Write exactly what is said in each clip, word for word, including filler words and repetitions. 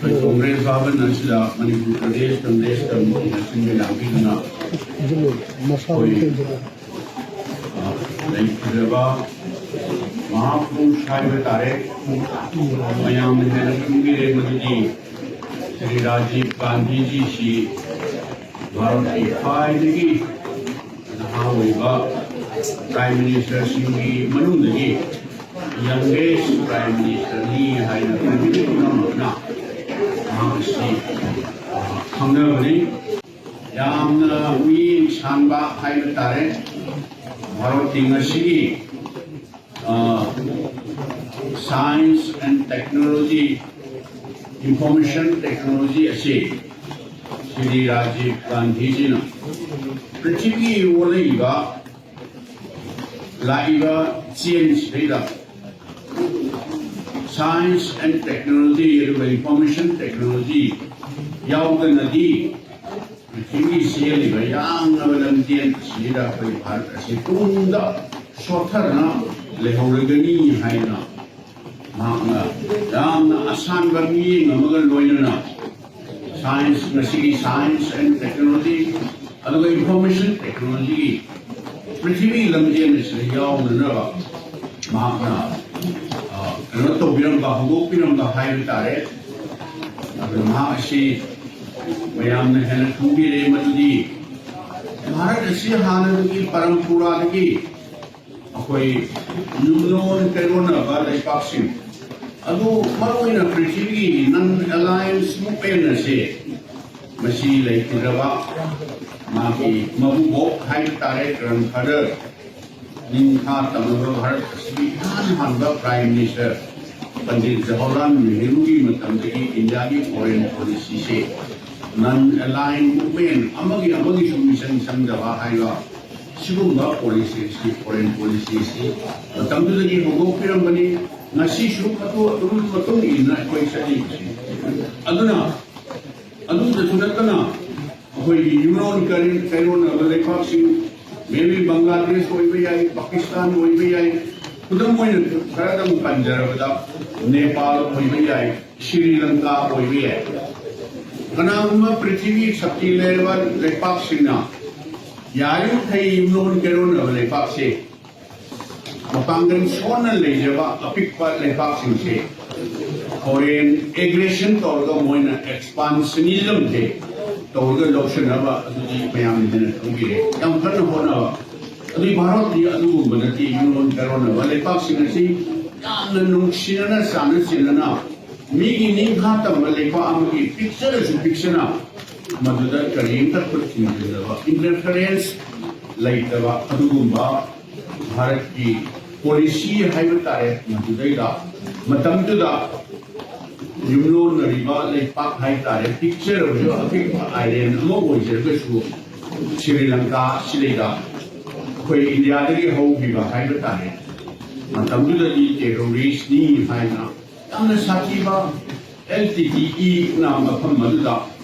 ꯑꯩꯈꯣꯏ ꯀꯣꯡꯒ꯭ꯔꯦꯁ ꯚꯥꯕꯟ ꯑꯁꯤꯗ ꯃꯅꯤꯄꯨꯔ ꯄ꯭ꯔꯗꯦꯁ ꯀꯣꯡꯒ꯭ꯔꯦꯁ ꯀꯃꯤꯇꯤꯅ ꯁꯤꯟꯕ ꯂꯥꯡꯕꯤꯗꯨꯅ ꯑꯩꯈꯣꯏ, ꯑ, ꯂꯩꯈꯤꯗ꯭ꯔꯕ ꯃꯍꯥꯄꯨꯔꯨꯁ ꯍꯥꯏꯕ ꯇꯥꯔꯦ꯫ ꯃꯌꯥꯝꯅ ꯍꯦꯟꯅ ꯈꯪꯕꯤꯔꯦ ꯃꯗꯨꯗꯤ ꯁ꯭ꯔꯤ ꯔꯥꯖꯤꯕ ꯒꯥꯟꯙꯤꯖꯤꯁꯤ ꯚꯥꯔꯠꯀꯤ ꯈ꯭ꯋꯥꯏꯗꯒꯤ ꯅꯍꯥ ꯑꯣꯏꯕ ꯄ꯭ꯔꯥꯏꯝ ꯃꯤꯅꯤꯁꯇꯔꯁꯤꯡꯒꯤ ꯃꯅꯨꯡꯗꯒꯤ ꯌꯪꯒꯦꯁ ꯄ꯭ꯔꯥꯏꯝ ꯃꯤꯅꯤꯁꯇꯔꯅꯤ ꯍꯥꯏꯅ ꯄ꯭ꯔꯤꯊꯤꯕꯤ ꯄꯨꯝꯅꯃꯛꯅ ꯃꯍꯥꯛ ꯑꯁꯤ ꯈꯪꯅꯕꯅꯤ꯫ ꯌꯥꯝꯅ ꯃꯤꯠꯌꯦꯡ ꯁꯥꯟꯕ ꯍꯥꯏꯕ ꯇꯥꯔꯦ꯫ ꯚꯥꯔꯠꯀꯤ ꯉꯁꯤꯒꯤ science and technology, information technology ꯑꯁꯤ ꯁ꯭ꯔꯤ ꯔꯥꯖꯤꯕ ꯒꯥꯟꯙꯤꯖꯤꯅ ꯄ꯭ꯔꯤꯊꯤꯕꯤꯒꯤ ꯑꯣꯜꯂꯛꯏꯕ, ꯂꯥꯛꯏꯕ ꯆꯦꯟꯁꯤꯗꯩꯗ science and technology ꯑꯗꯨꯒ information technology ꯌꯥꯎꯗꯅꯗꯤ ꯄ꯭ꯔꯤꯊꯤꯕꯤ ꯆꯦꯜꯂꯤꯕ ꯌꯥꯝꯂꯕ ꯂꯝꯖꯦꯜ ꯑꯁꯤꯗ ꯑꯩꯈꯣꯏ ꯚꯥꯔꯠ ꯑꯁꯤ ꯇꯨꯡꯗ ꯁꯣꯠꯊꯗꯨꯅ ꯂꯩꯍꯧꯔꯒꯅꯤ ꯍꯥꯏꯅ ꯃꯍꯥꯛꯅ ꯌꯥꯝꯅ ꯑꯁꯥꯟꯕ ꯃꯤꯠꯌꯦꯡ ꯑꯃꯒ ꯂꯣꯏꯅꯅ science, ꯉꯁꯤꯒꯤ science and technology ꯑꯗꯨꯒ information technology ꯒꯤ ꯄ꯭ꯔꯤꯊꯤꯕꯤ ꯂꯝꯖꯦꯜ ꯑꯁꯤꯗ ꯌꯥꯎꯅꯅꯕ ꯃꯍꯥꯛꯅ, ꯑ, ꯀꯩꯅꯣ ꯇꯧꯕꯤꯔꯝꯕ, ꯍꯧꯗꯣꯛꯄꯤꯔꯝꯕ ꯍꯥꯏꯕ ꯇꯥꯔꯦ꯫ ꯑꯗꯨꯅ ꯃꯍꯥꯛ ꯑꯁꯤ ꯃꯌꯥꯝꯅ ꯍꯦꯟꯅ ꯈꯪꯕꯤꯔꯦ ꯃꯗꯨꯗꯤ ꯚꯥꯔꯠ ꯑꯁꯤ ꯍꯥꯟꯅꯗꯒꯤ ꯄꯔꯝꯄꯨꯔꯥꯗꯒꯤ ꯑꯩꯈꯣꯏ ꯌꯨꯝꯂꯣꯟ ꯀꯩꯔꯣꯟꯅꯕ ꯂꯩꯄꯥꯛꯁꯤꯡ ꯑꯗꯨ ꯃꯔꯨꯑꯣꯏꯅ ꯄ꯭ꯔꯤꯊꯤꯕꯤꯒꯤ non-aligned movement ꯑꯁꯤ ꯃꯁꯤ ꯂꯩꯈꯤꯗ꯭ꯔꯕ ꯃꯥꯒꯤ ꯃꯕꯨꯕꯣꯛ ꯍꯥꯏꯕ ꯇꯥꯔꯦ, ꯒ꯭ꯔꯥꯟꯐꯥꯗꯔ ꯅꯤꯡꯊꯥ ꯇꯝꯂꯕ ꯚꯥꯔꯠ ꯑꯁꯤꯒꯤ ꯏꯍꯥꯟ ꯍꯥꯟꯕ ꯄ꯭ꯔꯥꯏꯝ ꯃꯤꯅꯤꯁꯇꯔ ꯄꯟꯗꯤꯠ ꯖꯋꯥꯍꯔꯂꯥꯜ ꯅꯦꯍꯔꯨꯒꯤ ꯃꯇꯝꯗꯒꯤ ꯏꯟꯗꯤꯌꯥꯒꯤ ꯐꯣꯔꯦꯟ ꯄꯣꯂꯤꯁꯤꯁꯦ non-aligned movement, ꯑꯃꯒꯤ ꯑꯃꯒꯤꯁꯨ ꯃꯤꯆꯪ ꯆꯪꯗꯕ ꯍꯥꯏꯕ ꯁꯤꯒꯨꯝꯕ ꯄꯣꯂꯤꯁꯤꯁꯤ, ꯐꯣꯔꯦꯟ ꯄꯣꯂꯤꯁꯤꯁꯤ ꯃꯇꯝꯗꯨꯗꯒꯤ ꯍꯧꯗꯣꯛꯄꯤꯔꯝꯕꯅꯤ꯫ ꯉꯁꯤꯁꯨ ꯃꯗꯨ ꯑꯗꯨꯝ ꯃꯇꯨꯡ ꯏꯟꯅ ꯑꯩꯈꯣꯏ ꯆꯠꯂꯤꯕꯁꯤ꯫ ꯑꯗꯨꯅ ꯑꯗꯨꯗꯁꯨ ꯅꯠꯇꯅ ꯑꯩꯈꯣꯏꯒꯤ ꯌꯨꯝꯂꯣꯟ ꯀꯔꯤ-, ꯀꯩꯔꯣꯟꯅꯕ ꯂꯩꯄꯥꯛꯁꯤꯡ, maybe ꯕꯪꯒ꯭ꯂꯥꯗꯦꯁ ꯑꯣꯏꯕ ꯌꯥꯏ, ꯄꯥꯀꯤꯁꯇꯥꯟ ꯑꯣꯏꯕ ꯌꯥꯏ, ꯈꯨꯗꯝ ꯑꯣꯏꯅ ꯈꯔꯗꯪ ꯄꯟꯖꯔꯕꯗ ꯅꯦꯄꯥꯜ ꯑꯣꯏꯕ ꯌꯥꯏ, ꯁ꯭ꯔꯤ ꯂꯪꯀꯥ ꯑꯣꯏꯕ ꯌꯥꯏ꯫ ꯀꯅꯥꯒꯨꯝꯕ ꯄ꯭ꯔꯤꯊꯤꯕꯤ ꯁꯛꯇꯤ ꯂꯩꯔꯕ ꯂꯩꯄꯥꯛꯁꯤꯡꯅ ꯌꯥꯔꯤꯃꯈꯩ ꯌꯨꯝꯂꯣꯟ ꯀꯩꯔꯣꯟꯅꯕ ꯂꯩꯄꯥꯛꯁꯦ, ꯃꯄꯥꯡꯒꯜ ꯁꯣꯟꯅ ꯂꯩꯖꯕ ꯑꯄꯤꯛꯄ ꯂꯩꯄꯥꯛꯁꯤꯡꯁꯦ ꯐꯣꯔꯦꯟ ꯑꯦꯒ꯭ꯔꯦꯁꯟ ꯇꯧꯔꯒ ꯃꯣꯏꯅ ꯑꯦꯛꯁꯄꯥꯟꯁꯅꯤꯖꯝꯁꯦ ꯇꯧꯔꯒ ꯂꯧꯁꯤꯟꯅꯕ ꯑꯗꯨꯗꯤ ꯃꯌꯥꯝꯅ ꯍꯦꯟꯅ ꯈꯪꯕꯤꯔꯦ꯫ ꯌꯥꯝ ꯀꯟꯅ ꯍꯣꯠꯅꯕ꯫ ꯑꯗꯨꯗꯤ ꯚꯥꯔꯠꯇꯤ ꯑꯗꯨꯒꯨꯝꯕ ꯅꯠꯇꯦ꯫ ꯌꯨꯝꯂꯣꯟ ꯀꯩꯔꯣꯟꯅꯕ ꯂꯩꯄꯥꯛꯁꯤꯡ ꯑꯁꯤ ꯌꯥꯝꯅ ꯅꯨꯡꯁꯤꯅꯅ ꯆꯥꯟꯅ ꯆꯦꯟꯅꯅ ꯃꯤꯒꯤ ꯅꯤꯡꯈꯥ ꯇꯝꯕ ꯂꯩꯕꯥꯛ ꯑꯃꯒꯤ ꯄꯤꯛꯆꯔꯁꯨ ꯄꯤꯛꯆꯅ ꯃꯗꯨꯗ ꯀꯔꯤꯝꯇ ꯈꯨꯠ ꯊꯤꯡꯖꯤꯟꯗꯕ, ꯏꯟꯇꯔꯐꯤꯌꯔꯦꯟꯁ ꯂꯩꯇꯕ ꯑꯗꯨꯒꯨꯝꯕ ꯚꯥꯔꯠꯀꯤ ꯄꯣꯂꯤꯁꯤ ꯍꯥꯏꯕ ꯇꯥꯔꯦ꯫ ꯃꯗꯨꯗꯩꯗ ꯃꯇꯝꯗꯨꯗ ꯌꯨꯝꯂꯣꯟꯅꯔꯤꯕ ꯂꯩꯄꯥꯛ ꯍꯥꯏ ꯇꯥꯔꯦ, ꯄꯤꯛꯆꯔꯕꯁꯨ ꯑꯄꯤꯛꯄ ꯑꯥꯏꯂꯦꯟ ꯑꯃ ꯑꯣꯏꯖꯔꯒꯁꯨ ꯁ꯭ꯔꯤ ꯂꯪꯀꯥ ꯑꯁꯤꯗꯩꯗ ꯑꯩꯈꯣꯏ ꯏꯟꯗꯤꯌꯥꯗꯒꯤ ꯍꯧꯈꯤꯕ ꯍꯥꯏꯕ ꯇꯥꯔꯦ꯫ ꯃꯇꯝꯗꯨꯗꯗꯤ ꯇꯦꯔꯣꯔꯤꯁꯅꯤ ꯍꯥꯏꯅ ꯌꯥꯝꯅ ꯁꯥꯊꯤꯕ ꯑꯦꯜ ꯇꯤ ꯇꯤ ꯏꯅ ꯃꯐꯝ ꯑꯗꯨꯗ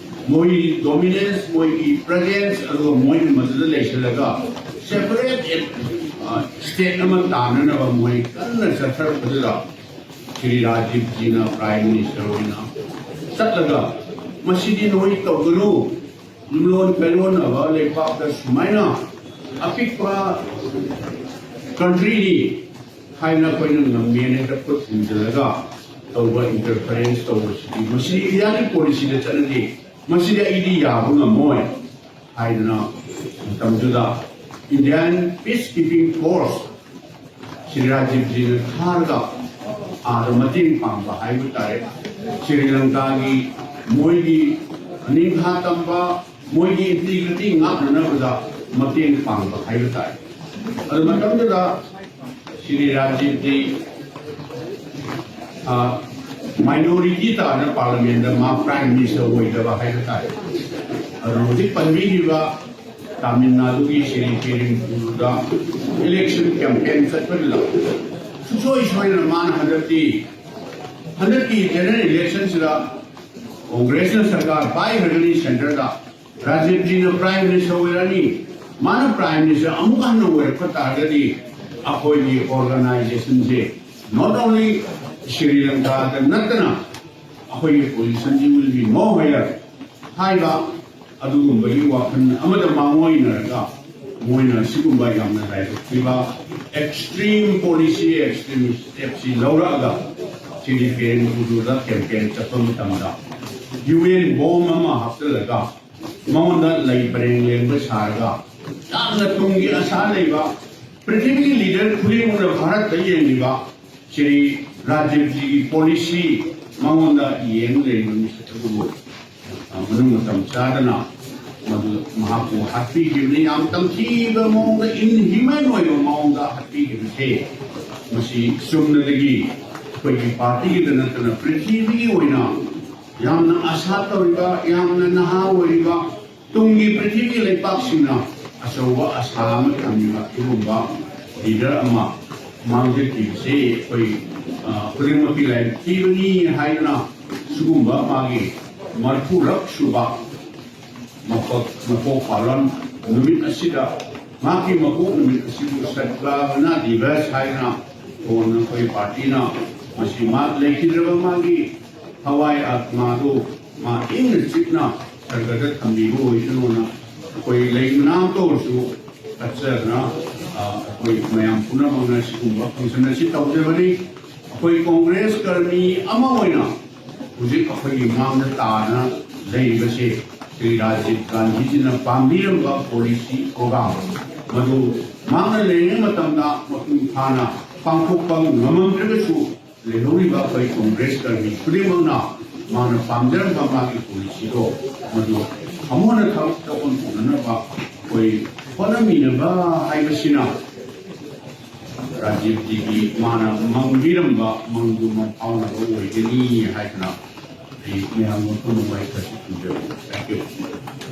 ꯃꯣꯏꯒꯤ ꯗꯣꯃꯤꯅꯦꯟꯁ, ꯃꯣꯏꯒꯤ ꯄ꯭ꯔꯖꯦꯟꯁ, ꯑꯗꯨꯒ ꯃꯣꯏꯅ ꯃꯗꯨꯗ ꯂꯩꯁꯤꯜꯂꯒ ꯁꯦꯄꯔꯦꯠ ꯁ꯭ꯇꯦꯠ ꯑꯃ ꯇꯥꯟꯅꯅꯕ ꯃꯣꯏ ꯀꯟꯅ ꯆꯠꯊꯔꯛꯄꯗꯨꯗ ꯁ꯭ꯔꯤ ꯔꯥꯖꯤꯕꯖꯤꯅ ꯄ꯭ꯔꯥꯏꯝ ꯃꯤꯅꯤꯁꯇꯔ ꯑꯣꯏꯅ ꯆꯠꯂꯒ ꯃꯁꯤꯗꯤ ꯅꯣꯏ ꯇꯧꯒꯅꯨ, ꯌꯨꯝꯂꯣꯟ ꯀꯩꯔꯣꯟꯅꯕ ꯂꯩꯄꯥꯛꯇ ꯁꯨꯃꯥꯏꯅ ꯑꯄꯤꯛꯄ ꯀꯟꯇ꯭ꯔꯤꯅꯤ ꯍꯥꯏꯅ ꯑꯩꯈꯣꯏꯅ ꯉꯝꯃꯦꯅ ꯍꯦꯛꯇ ꯈꯨꯠ ꯊꯤꯟꯖꯤꯜꯂꯒ ꯇꯧꯕ, ꯏꯟꯇꯔꯐꯤꯌꯔꯦꯟꯁ ꯇꯧꯕꯁꯤꯗꯤ ꯃꯁꯤ ꯏꯟꯗꯤꯌꯥꯒꯤ ꯄꯣꯂꯤꯁꯤꯗ ꯆꯠꯅꯗꯦ, ꯃꯁꯤꯗꯤ ꯑꯩꯗꯤ ꯌꯥꯕ ꯉꯝꯃꯣꯏ ꯍꯥꯏꯗꯅ ꯃꯇꯝꯗꯨꯗ Indian Peace Keeping Force Shri ꯔꯥꯖꯤꯕꯖꯤꯅ ꯊꯥꯔꯒ ꯑꯥꯗ ꯃꯇꯦꯡ ꯄꯥꯡꯕ ꯍꯥꯏꯕ ꯇꯥꯔꯦ꯫ ꯁ꯭ꯔꯤ ꯂꯪꯀꯥꯒꯤ ꯃꯣꯏꯒꯤ ꯅꯤꯡꯈꯥ ꯇꯝꯕ, ꯃꯣꯏꯒꯤ ꯏꯟꯇꯤꯒ꯭ꯔꯤꯇꯤ ꯉꯥꯛꯅꯅꯕꯗ ꯃꯇꯦꯡ ꯄꯥꯡꯕ ꯍꯥꯏꯕ ꯇꯥꯔꯦ꯫ ꯑꯗꯨ ꯃꯇꯝꯗꯨꯗ ꯁ꯭ꯔꯤ ꯔꯥꯖꯤꯕꯖꯤ ꯃꯥꯏꯅꯣꯔꯤꯇꯤ ꯇꯥꯅ ꯄꯥꯔꯂꯃꯦꯟꯗ ꯃꯥ ꯄ꯭ꯔꯥꯏꯝ ꯃꯤꯅꯤꯁꯇꯔ ꯑꯣꯏꯗꯕ ꯍꯥꯏꯕ ꯇꯥꯔꯦ꯫ ꯑꯗꯨ ꯍꯧꯖꯤꯛ ꯄꯟꯕꯤꯈꯤꯕ ꯇꯥꯃꯤꯜ ꯅꯥꯗꯨꯒꯤ ꯁ꯭ꯔꯤ ꯄꯦꯔꯨꯝꯕꯨꯔꯗ ꯏꯂꯦꯛꯁꯟ ꯀꯦꯝꯄꯦꯟ ꯆꯠꯄꯗꯨꯗ ꯁꯨꯡꯁꯣꯏ ꯁꯣꯏꯗꯅ ꯃꯥꯅ ꯍꯟꯗꯛꯇꯤ, ꯍꯟꯗꯛꯀꯤ ꯖꯦꯅꯔꯦꯜ ꯏꯂꯦꯛꯁꯟꯁꯤꯗ ꯀꯣꯡꯒ꯭ꯔꯦꯁꯅ ꯁꯔꯀꯥꯔ ꯄꯥꯏꯈ꯭ꯔꯒꯅꯤ ꯁꯦꯟꯇꯔꯗ, ꯔꯥꯖꯤꯕꯖꯤꯅ ꯄ꯭ꯔꯥꯏꯝ ꯃꯤꯅꯤꯁꯇꯔ ꯑꯣꯏꯔꯛꯑꯅꯤ, ꯃꯥꯅ ꯄ꯭ꯔꯥꯏꯝ ꯃꯤꯅꯤꯁꯇꯔ ꯑꯃꯨꯛ ꯍꯟꯅ ꯑꯣꯏꯔꯛꯄ ꯇꯥꯔꯒꯗꯤ ꯑꯩꯈꯣꯏꯒꯤ ꯑꯣꯔꯒꯅꯥꯏꯖꯦꯁꯟꯁꯦ not only ꯁ꯭ꯔꯤ ꯂꯪꯀꯥꯗ ꯅꯠꯇꯅ ꯑꯩꯈꯣꯏꯒꯤ position will be more higher ꯍꯥꯏꯕ ꯑꯗꯨꯒꯨꯝꯕꯒꯤ ꯋꯥꯈꯜ ꯑꯃꯗ ꯃꯥꯡꯑꯣꯏꯅꯔꯒ ꯃꯣꯏꯅ ꯁꯤꯒꯨꯝꯕ ꯌꯥꯝꯅ ꯂꯥꯏꯕꯛ ꯊꯤꯕ extreme policy, extreme step ꯁꯤ ꯂꯧꯔꯛꯑꯒ ꯁꯤꯗꯤ ꯄꯦꯔꯦꯟ ꯎꯗꯨꯗ campaign ꯆꯠꯄ ꯃꯇꯝꯗ UN bomb ꯑꯃ ꯍꯥꯞꯆꯤꯜꯂꯒ ꯃꯉꯣꯟꯗ ꯂꯩ ꯄꯔꯦꯡ ꯂꯦꯡꯕ ꯁꯥꯔꯒ ꯌꯥꯝꯅ ꯇꯨꯡꯒꯤ ꯑꯁꯥ ꯂꯩꯕ ꯄ꯭ꯔꯤꯊꯤꯕꯤꯒꯤ leader ꯈꯨꯗꯤꯡꯃꯛꯅ ꯚꯥꯔꯠꯇ ꯌꯦꯡꯂꯤꯕ ꯁ꯭ꯔꯤ ꯔꯥꯖꯤꯕꯖꯤꯒꯤ policy ꯃꯉꯣꯟꯗ ꯌꯦꯡ ꯂꯩꯔꯤꯕ ꯃꯤꯁꯛ ꯑꯗꯨꯕꯨ ꯃꯅꯨꯡ ꯃꯇꯝ ꯆꯥꯗꯅ ꯃꯗꯨ ꯃꯍꯥꯛꯄꯨ ꯍꯥꯠꯄꯤꯈꯤꯕꯅꯤ꯫ ꯌꯥꯝ ꯇꯝꯊꯤꯕ ꯃꯑꯣꯡꯗ, inhuman ꯑꯣꯏꯕ ꯃꯑꯣꯡꯗ ꯍꯥꯠꯄꯤꯈꯤꯕꯁꯦ ꯃꯁꯤ ꯆꯨꯝꯅꯗꯒꯤ ꯑꯩꯈꯣꯏꯒꯤ party ꯒꯤꯗ ꯅꯠꯇꯅ ꯄ꯭ꯔꯤꯊꯤꯕꯤꯒꯤ ꯑꯣꯏꯅ ꯌꯥꯝꯅ ꯑꯁꯥ ꯇꯧꯔꯤꯕ, ꯌꯥꯝꯅ ꯅꯍꯥ ꯑꯣꯏꯔꯤꯕ, ꯇꯨꯡꯒꯤ ꯄ꯭ꯔꯤꯊꯤꯕꯤ ꯂꯩꯄꯥꯛꯁꯤꯡꯅ ꯑꯆꯧꯕ ꯑꯁꯥ ꯑꯃ ꯊꯝꯂꯤꯕ ꯑꯗꯨꯒꯨꯝꯕ leader ꯑꯃ ꯃꯥꯡꯖꯈꯤꯕꯁꯤ ꯑꯩꯈꯣꯏ, ꯑ, ꯈꯨꯗꯤꯡꯃꯛꯀꯤ ꯂꯥꯏꯕꯛ ꯊꯤꯕꯅꯤ ꯍꯥꯏꯗꯨꯅ ꯁꯤꯒꯨꯝꯕ ꯃꯥꯒꯤ ꯃꯔꯤꯐꯨꯔꯛ ꯁꯨꯕ ꯃꯄꯣꯛ, ꯃꯄꯣꯛ ꯄꯥꯂꯟ ꯅꯨꯃꯤꯠ ꯑꯁꯤꯗ ꯃꯍꯥꯛꯀꯤ ꯃꯄꯣꯛ ꯅꯨꯃꯤꯠ ꯑꯁꯤꯕꯨ ꯁꯠꯕꯥꯕꯅꯥ ꯗꯤꯕꯁ ꯍꯥꯏꯗꯨꯅ ꯀꯣꯟꯅ ꯑꯩꯈꯣꯏ party ꯅ ꯃꯁꯤ ꯃꯥ ꯂꯩꯈꯤꯗ꯭ꯔꯕ ꯃꯥꯒꯤ ꯊꯋꯥꯏ ꯑꯥꯠꯃꯥꯗꯨ ꯃꯥ ꯏꯪꯅ ꯆꯤꯛꯅ ꯁꯔꯒꯗ ꯊꯝꯕꯤꯕ ꯑꯣꯏꯁꯅꯨꯅ ꯑꯩꯈꯣꯏ ꯂꯩ ꯃꯅꯥ ꯑꯃꯇ ꯑꯣꯏꯔꯁꯨ ꯀꯠꯆꯗꯅ, ꯑ, ꯑꯩꯈꯣꯏ ꯃꯌꯥꯝ ꯄꯨꯝꯅꯃꯛꯅ ꯁꯤꯒꯨꯝꯕ function ꯑꯁꯤ ꯇꯧꯖꯕꯅꯤ꯫ ꯑꯩꯈꯣꯏ ꯀꯣꯡꯒ꯭ꯔꯦꯁ ꯀꯔꯃꯤ ꯑꯃ ꯑꯣꯏꯅ ꯍꯧꯖꯤꯛ ꯑꯩꯈꯣꯏꯒꯤ ꯃꯥꯡꯗ ꯇꯥꯗꯅ ꯂꯩꯔꯤꯕꯁꯦ ꯁ꯭ꯔꯤ ꯔꯥꯖꯤꯕ ꯒꯥꯟꯙꯤꯖꯤꯅ ꯄꯥꯝꯕꯤꯔꯝꯕ policy program ꯃꯗꯨ ꯃꯍꯥꯛꯅ ꯂꯩꯔꯤꯉꯩ ꯃꯇꯝꯗ ꯃꯄꯨꯡ ꯐꯥꯅ ꯄꯥꯡꯊꯣꯛꯄ ꯉꯝꯃꯝꯗ꯭ꯔꯒꯁꯨ ꯂꯩꯍꯧꯔꯤꯕ ꯑꯩꯈꯣꯏ ꯀꯣꯡꯒ꯭ꯔꯦꯁ ꯀꯔꯃꯤ ꯈꯨꯗꯤꯡꯃꯛꯅ ꯃꯥꯅ ꯄꯥꯝꯖꯔꯝꯕ ꯃꯥꯒꯤ policy ꯗꯣ ꯃꯗꯨ ꯑꯃꯨꯛ ꯍꯟꯅ ꯊꯕꯛꯇ ꯑꯣꯟꯊꯣꯛꯅꯅꯕ ꯑꯩꯈꯣꯏ ꯍꯣꯠꯅꯃꯤꯟꯅꯕ ꯍꯥꯏꯕꯁꯤꯅ ꯔꯥꯖꯤꯕꯖꯤꯒꯤ ꯃꯥꯅ ꯃꯪꯕꯤꯔꯝꯕ ꯃꯪꯗꯨ ꯃꯪꯐꯥꯎꯅꯕ ꯑꯣꯏꯒꯅꯤ ꯍꯥꯏꯗꯅ ꯑꯩ ꯃꯌꯥꯝꯒ ꯄꯨꯝꯅꯃꯛ ꯑꯩ ꯈꯔꯁꯨ ꯊꯝꯖꯕꯅꯤ꯫ Thank you꯫